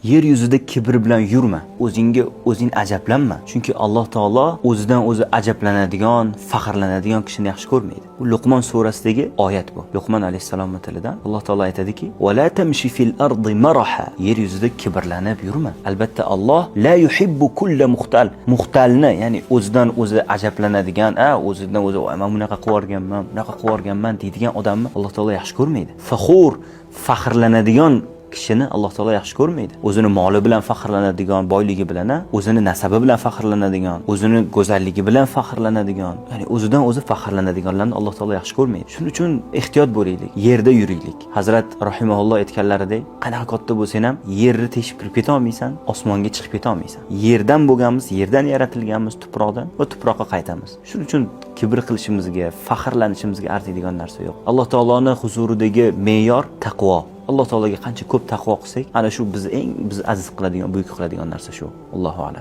Yer yuzida kibr bilan yurma. O'zingga o'zing ajablanma. Chunki Alloh taolo o'zidan o'zi ajablanadigan, faxrlanadigan kishini yaxshi ko'rmaydi. Bu Luqmon surasidagi oyat bu. Luqmon alayhissalomning tilidan Alloh taolo aytadiki: "Va la tamshi fil ardi maraha." Yer yuzida kibrlanib yurma. Albatta Alloh la yuhibbu kulla muxtal. Muxtalni, ya'ni o'zidan o'zi ajablanadigan, o'zidan o'zi "Voy, men bunaqa qilib yuborganman, bunaqa qilib yuborganman" deydigan odamni Alloh taolo yaxshi ko'rmaydi. Faxur, faxrlanadigan kishini Alloh taolo yaxshi ko'rmaydi. O'zini moli bilan faxrlanadigan, boyligi bilan, o'zini nasabi bilan faxrlanadigan, o'zini go'zalligi bilan faxrlanadigan, ya'ni o'zidan o'zi faxrlanadiganlarni Alloh taolo yaxshi ko'rmaydi. Shuning uchun ehtiyot bo'laylik, yerda yuraylik. Hazrat rahimahulloh aytganlaridek, qanaqa katta bo'lsang ham yerni teshib kirib keta olmaysan, osmonga chiqib keta olmaysan. Yerdan bo'lganmiz, yerdan yaratilganmiz, tuproqdan va tuproqqa qaytamiz. Shuning uchun kibr qilishimizga, faxrlanishimizga arziydigan narsa yo'q. Alloh taoloning huzuridagi me'yor taqvo. Alloh taologa qancha ko'p taqvo qilsak, ana shu bizni eng bizni aziz qiladigan, buyuk qiladigan narsa shu. Allohu a'lam.